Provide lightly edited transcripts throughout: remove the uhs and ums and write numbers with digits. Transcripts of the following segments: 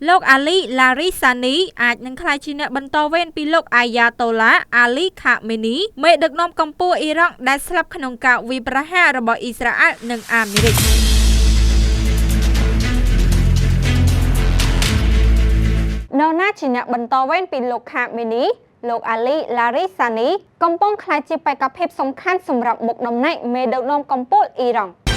លោកអាលី ឡារីសានី អាចនឹងក្លាយជាអ្នកបន្តវេនពីលោកអាយ៉ាតូឡា អាលី ខាមេនី មេដឹកនាំកម្ពុជាអ៊ីរ៉ង់ដែលស្លាប់ក្នុងការវាយប្រហាររបស់អ៊ីស្រាអែលនិងអាមេរិក។ នរណាជាអ្នកបន្តវេនពីលោកខាមេនី? លោកអាលី ឡារីសានី កំពុងក្លាយជាបេក្ខភាពសំខាន់សម្រាប់មុខតំណែងមេដឹកនាំកម្ពុជាអ៊ីរ៉ង់។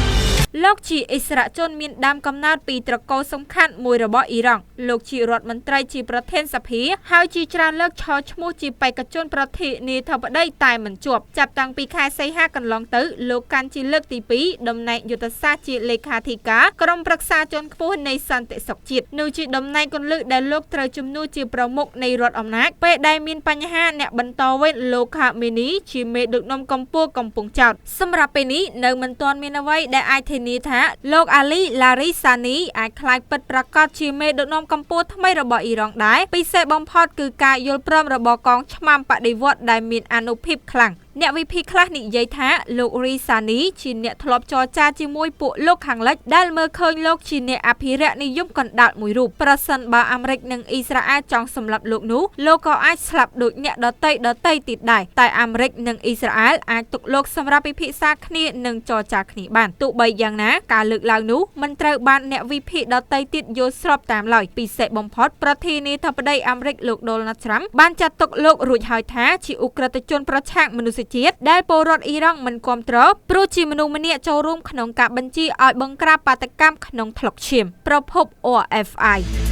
លោកជាអិសរាជជនមានដើមកំណើតពីត្រកូលសំខាន់មួយរបស់អ៊ីរ៉ង់។ លោកជារដ្ឋមន្ត្រី ជាប្រធានសភា ហើយជាច្រើនលើកឈរឈ្មោះជាបេក្ខជនប្រធានាធិបតីតែមិនជាប់។ ចាប់តាំងពីខែសីហាកន្លងទៅ លោកកាន់ជាលើកទី2 តំណែងយុទ្ធសាស្ត្រជាលេខាធិការក្រុមប្រឹក្សាជាន់ខ្ពស់នៃសន្តិសុខជាតិ នោះជាតំណែងគន្លឹះដែលលោកត្រូវជំនួសជាប្រមុខនៃរដ្ឋអំណាច ពេលដែលមានបញ្ហាអ្នកបន្តវេនលោកខាមេនីជាមេដឹកនាំកម្ពុជាកំពុងចោទ។ សម្រាប់ពេលនេះ នៅមិនទាន់មានអ្វីដែលអាចធានាថាលោកអាលី ឡារីសានី អាចក្លាយពិតប្រាកដជាមេដឹកនាំកម្ពុជាថ្មីរបស់អ៊ីរ៉ង់ដែរ ពិសេសបំផុតគឺការយល់ព្រមរបស់កងឆ្មាំបដិវត្តដែលមានអានុភាពខ្លាំង។ អ្នកវិភាគខ្លះនិយាយថា លោករីសានីជាអ្នកធ្លាប់ចរចាជាមួយពួកលោកខាងលិច ដែលមើលឃើញលោកជាអ្នកអភិរក្សនិយមកណ្ដាលមួយរូប។ ប្រសិនបើអាមេរិកនិងអ៊ីស្រាអែលចង់សម្លាប់លោកនោះ លោកក៏អាចស្លាប់ដូចអ្នកដទៃដទៃទៀតដែរ តែអាមេរិកនិងអ៊ីស្រាអែលអាចទុកលោកសម្រាប់ពិភាក្សាគ្នានិងចរចាគ្នាបាន។ ទោះបីយ៉ាងណា ការលើកឡើងនោះមិនត្រូវបានអ្នកវិភាគដទៃទៀតយល់ស្របតាមឡើយ។ ពិសេសបំផុត ប្រធានាធិបតីអាមេរិកលោកដូណាល់ត្រាំ បានចាត់ទុកលោករួចហើយថាជាឧក្រិដ្ឋជនប្រឆាំងមនុស្សជាតិ ដែលពលរដ្ឋអ៊ីរ៉ង់មិនគាំទ្រ ព្រោះជាមនុស្សម្នាក់ចូលរួមក្នុងការបញ្ជាឲ្យបង្ក្រាបបាតុកម្មក្នុងថ្លុកឈាម។ ប្រភព RFI។